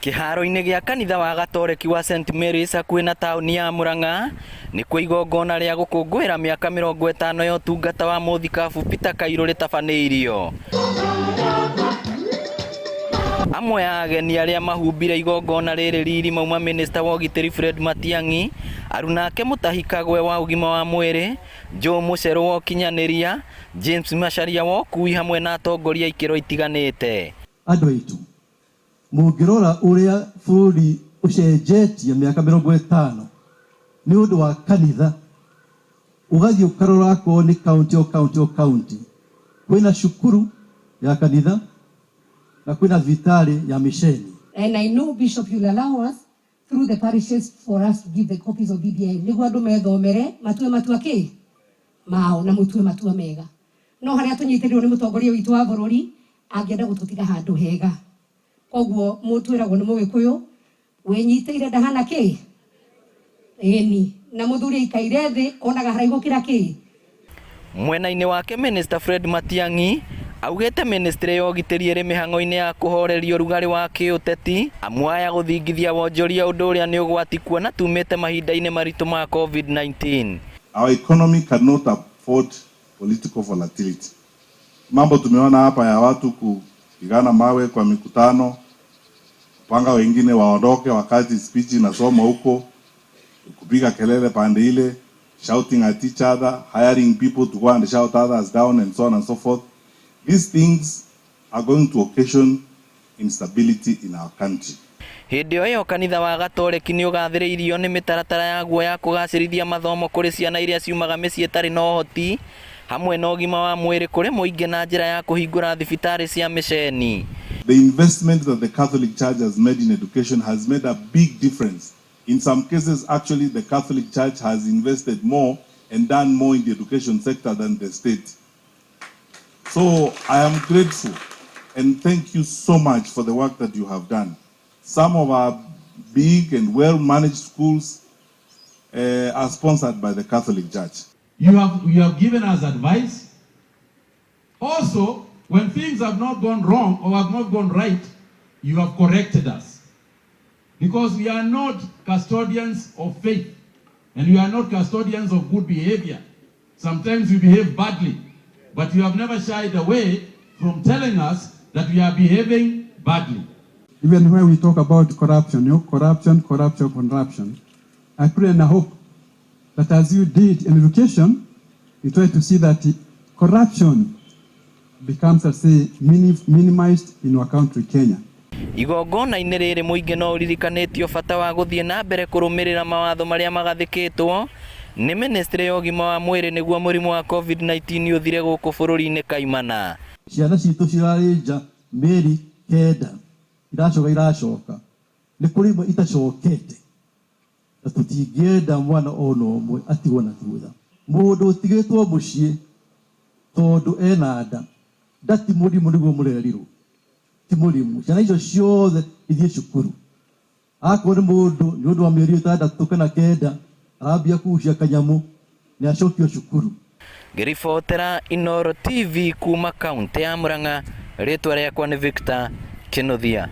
Kĩharo-inĩ gĩa kanitha wa Gatoreki wa St Mary's hakuhĩ na taũni ya Murang'a nĩkuo igongona rĩa gũkũngũĩra mĩaka 50 ya ũtungata wa mũthikabu Peter Kairũ rĩtabanĩirio. Amwe a ageni arĩa mahumbire igongona rĩrĩ riri mauma minista wa ũgitĩri Fred Matiang'i, Arunake Mutahi Kagwe wa ũgima wa mwĩrĩ, Joe Mucheru wa ũkinyanĩria, James Macharia wa ũkui hamwe na atongoria a ikĩro itiganĩte. Andũ aitũ, mũngĩrora ũrĩa bũrũri ũcenjetie mĩaka 50 nĩ ũndũ wa kanitha, ũgathiĩ ũkarora akorwo nĩ county o county o county, kwĩna cukuru ya kanitha na kwĩna thibitarĩ ya mĩceni. And I know Bishop you'll allow us through the parishes for us to give the copies of BBI nĩguo andũ methomere matue matua kĩ mao na mũtue matua mega. No harĩa tũnyitĩrĩirwo nĩ mũtongoria witũ wa bũrũri angĩenda gũtũtiga handũ hega. Koguo twĩragwo nĩ mũgĩkũyũ wĩnyitĩire ndahana kĩ ĩni na mũthuri aikaire thĩ onaga haraihu gũkĩra kĩ. Mwena-inĩ wake Minister Fred Matiang'i augĩte ministry ya ũgitĩri ĩrĩ mĩhang'o-inĩ ya kũhoreria ũrugarĩ wa kĩũteti amu aya gũthingithia wonjoria ũndũ ũrĩa nĩ ũgwati kuona tumĩte mahinda-inĩ maritũ ma COVID-19. Our economy cannot afford political volatility. Mambo tumeona hapa ya watu kupigana mawe kwa mikutano, kupanga wengine waondoke wakati speech inasoma huko, kupiga kelele pande ile, shouting at each other, hiring people to go and shout others down and so on and so forth. These things are going to occasion instability in our country. Hĩndĩ o ĩyo kanitha wa Gatoreki nĩ ũgathĩrĩirio nĩ mĩtaratara yaguo ya kũgacĩrithia mathomo kũrĩ ciana iria ciumaga mĩciĩ ĩtarĩ na ũhoti hamwe na ũgima wa mwĩrĩ kũrĩ mũingĩ na njĩra ya kũhingũra thibitarĩ cia mĩceni. The investment that the Catholic Church has made in education has made a big difference. In some cases, actually, the Catholic Church has invested more and done more in the education sector than the state. So I am grateful and thank you so much for the work that you have done. Some of our big and well-managed schools are sponsored by the Catholic Church. You have given us advice. Also, when things have not gone wrong or have not gone right, you have corrected us. Because we are not custodians of faith and we are not custodians of good behavior. Sometimes we behave badly, but you have never shied away from telling us that we are behaving badly. Even when we talk about corruption, corruption, corruption, corruption, I pray and I hope that as you did in education, you try to see that corruption becomes, let's say, minimized in our country, Kenya. Igongona-inĩ rĩrĩ mũingĩ no ũririkanĩtio bata wa gũthiĩ na mbere kũrũmĩrĩra mawatho marĩa magathĩkĩtwo nĩ ministry ya ũgima wa mwĩrĩ nĩguo mũrimũ wa COVID-19 ũthire gũkũ bũrũri-inĩ kaimana. Ciana citũ cirarĩ nja mĩeri 9, iracoka iracoka, nĩ kũrĩ imwe itacokete, na tũtingĩenda mwana ona ũmwe atigwo na thutha. Mũndũ ũtigĩtwo mũciĩ tondũ ena nda ndati mũrimũ nĩguo mũrerirwo ti mũrimũ. Ciana icio ciothe ithiĩ cukuru. Akorwo nĩ mũndũ nĩ ũndũ wa mĩeri 6 kana 9 arambia kũgucia kanyamũ, nĩ acokio cukuru. Ngĩribotera Inooro TV kuma kaunti ya Murang'a, rĩtwa rĩakwa nĩ Victor Kinuthia.